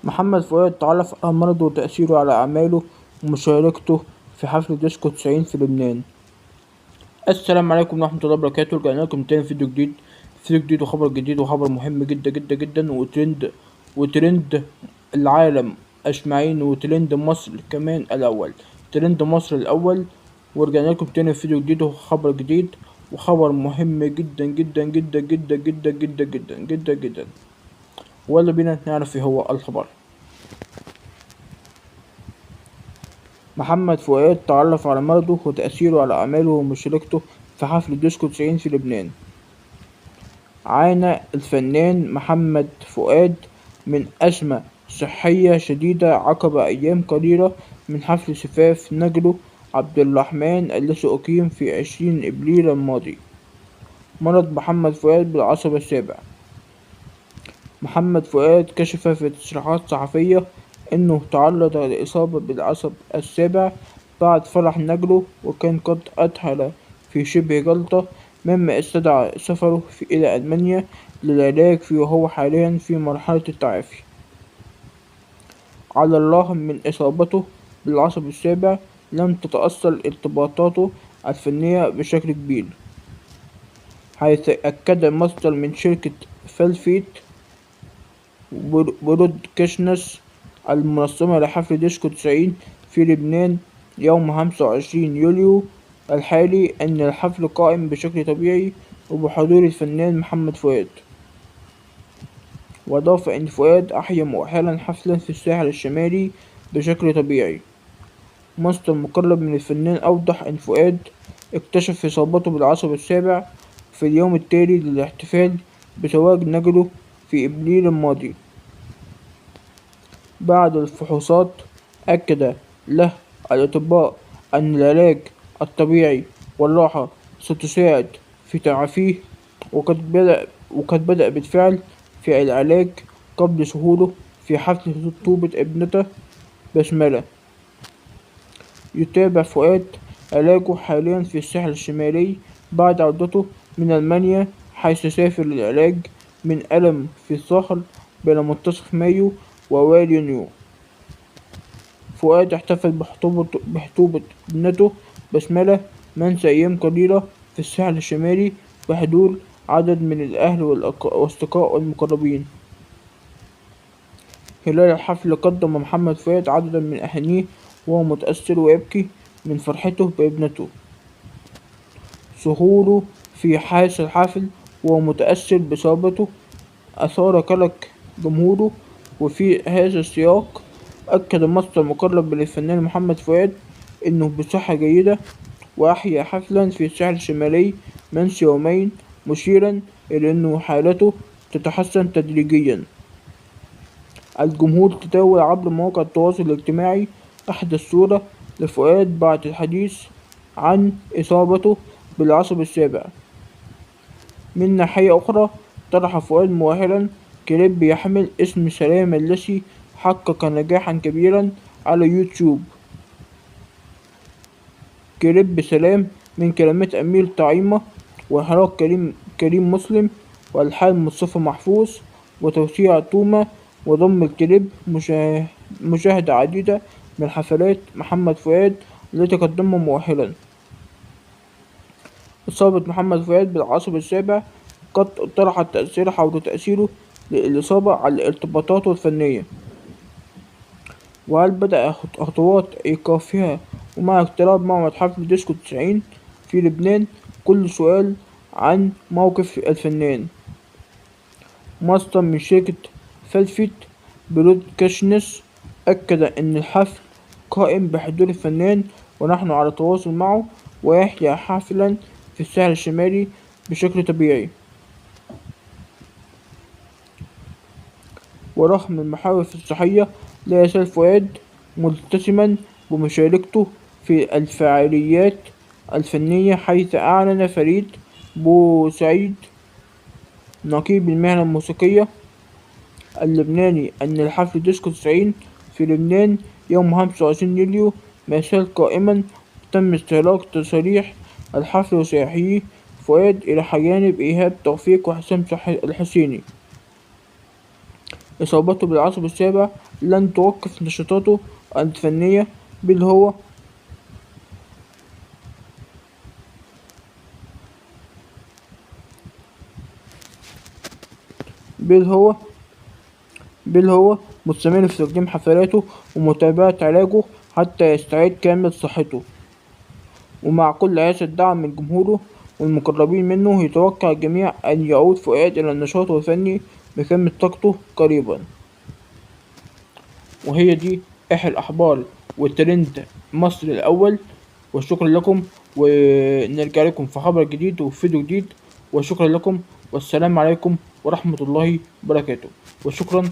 محمد فؤاد تعرف على مرضه وتأثيره على أعماله ومشاركته في حفل ديسكو 90 في لبنان. السلام عليكم ورحمة الله وبركاته. رجعنا لكم تاني فيديو جديد وخبر جديد وخبر مهم جدا جدا جدا وترند العالم أجمعين وترند مصر كمان الأول. ترند مصر الأول. ورجعنا لكم تاني في فيديو جديد وخبر جديد وخبر مهم جدا جدا جدا جدا جدا جدا جدا جدا جدا. ويلا بينا نعرف ايه هو الخبر. محمد فؤاد تعرف على مرضه وتأثيره على أعماله ومشاركته في حفل ديسكو 90 في لبنان. عانى الفنان محمد فؤاد من أزمة صحية شديدة عقب أيام قليلة من حفل زفاف نجله عبد الرحمن الذي أقيم في 20 إبريل الماضي. مرض محمد فؤاد بالعصب السابع. محمد فؤاد كشف في تصريحات صحفية إنه تعرض لإصابة بالعصب السابع بعد فرح نجله، وكان قد أدخل في شبه جلطة، مما استدعى سفره إلى ألمانيا للعلاج فيه، وهو حاليا في مرحلة التعافي. على الرغم من إصابته بالعصب السابع، لم تتأثر ارتباطاته الفنية بشكل كبير، حيث أكد مصدر من شركة فالفيت برودكاشنز المنظمة لحفل ديسكو 90 في لبنان يوم 25 يوليو الحالي أن الحفل قائم بشكل طبيعي وبحضور الفنان محمد فؤاد. وأضاف أن فؤاد أحيا مؤخرا حفلا في الساحل الشمالي بشكل طبيعي. مصدر مقرب من الفنان أوضح أن فؤاد اكتشف إصابته بالعصب السابع في اليوم التالي للاحتفال بزواج نجله في إبريل الماضي. بعد الفحوصات أكد له الأطباء أن العلاج الطبيعي والراحة ستساعد في تعافيه، وقد بدأ بالفعل في العلاج قبل ظهوره في حفل خطوبة ابنته بسملة. يتابع فؤاد علاجه حاليا في الساحل الشمالي بعد عودته من ألمانيا، حيث سافر للعلاج من ألم في الظهر بين منتصف مايو وأوائل يونيو. فؤاد احتفل بخطوبة ابنته بسملة منذ أيام قليلة في الساحل الشمالي بحضور عدد من الأهل والأصدقاء والمقربين. خلال الحفل قدم محمد فؤاد عددا من أهانيه وهو متأثر ويبكي من فرحته بابنته. ظهوره في هذا الحفل وهو متأثر بإصابته أثار قلق جمهوره، وفي هذا السياق أكد مصدر مقرب للفنان محمد فؤاد إنه بصحة جيدة وأحيا حفلا في الساحل الشمالي منذ يومين، مشيرا إلى أنه حالته تتحسن تدريجيا. الجمهور تداول عبر مواقع التواصل الاجتماعي أحدث صورة لفؤاد بعد الحديث عن إصابته بالعصب السابع. من ناحية أخرى، طرح فؤاد مؤخرا كليب يحمل اسم سلام الذي حقق نجاحا كبيرا على يوتيوب. كليب سلام من كلمات أمير طعيمة وإخراج كريم مسلم وألحان مصطفى محفوظ وتوزيع تومة، وضم الكليب مشاهدة عديدة من حفلات محمد فؤاد التي قدمها مؤخرا. إصابة محمد فؤاد بالعصب السابع قد طرحت تأثير حول تأثيره للإصابة على ارتباطاته الفنية، وهل بدأ خطوات إيقافها ومع اقتراب موعد حفل ديسكو 90 في لبنان. كل سؤال عن موقف الفنان. مصدر من شركة فالفيت برودكاشنز أكد أن الحفل قائم بحضور الفنان ونحن على تواصل معه، ويحيا حفلا في الساحل الشمالي بشكل طبيعي. ورغم المخاوف الصحية، لا يزال فؤاد ملتزما بمشاركته في الفعاليات الفنية، حيث أعلن فريد بوسعيد نقيب المهنة الموسيقية اللبناني أن الحفل ديسكو 90 في لبنان يوم 25 يوليو ما يزال قائما. تم استهلاك تصاريح الحفل وسيحييه فؤاد إلى جانب إيهاب توفيق وحسام الحسيني. إصابته بالعصب السابع لن توقف نشاطاته الفنية، بل هو بل هو بل هو مستمر في تقديم حفلاته ومتابعة علاجه حتى يستعيد كامل صحته. ومع كل هذا الدعم من جمهوره والمقربين منه، يتوقع الجميع أن يعود فؤاد إلى النشاط الفني بكامل طاقته قريبا. وهي دي إحدى الأخبار والترند مصر الأول. وشكرا لكم، ونرجع لكم في خبر جديد وفيديو جديد. وشكرا لكم، والسلام عليكم ورحمة الله وبركاته. وشكرا.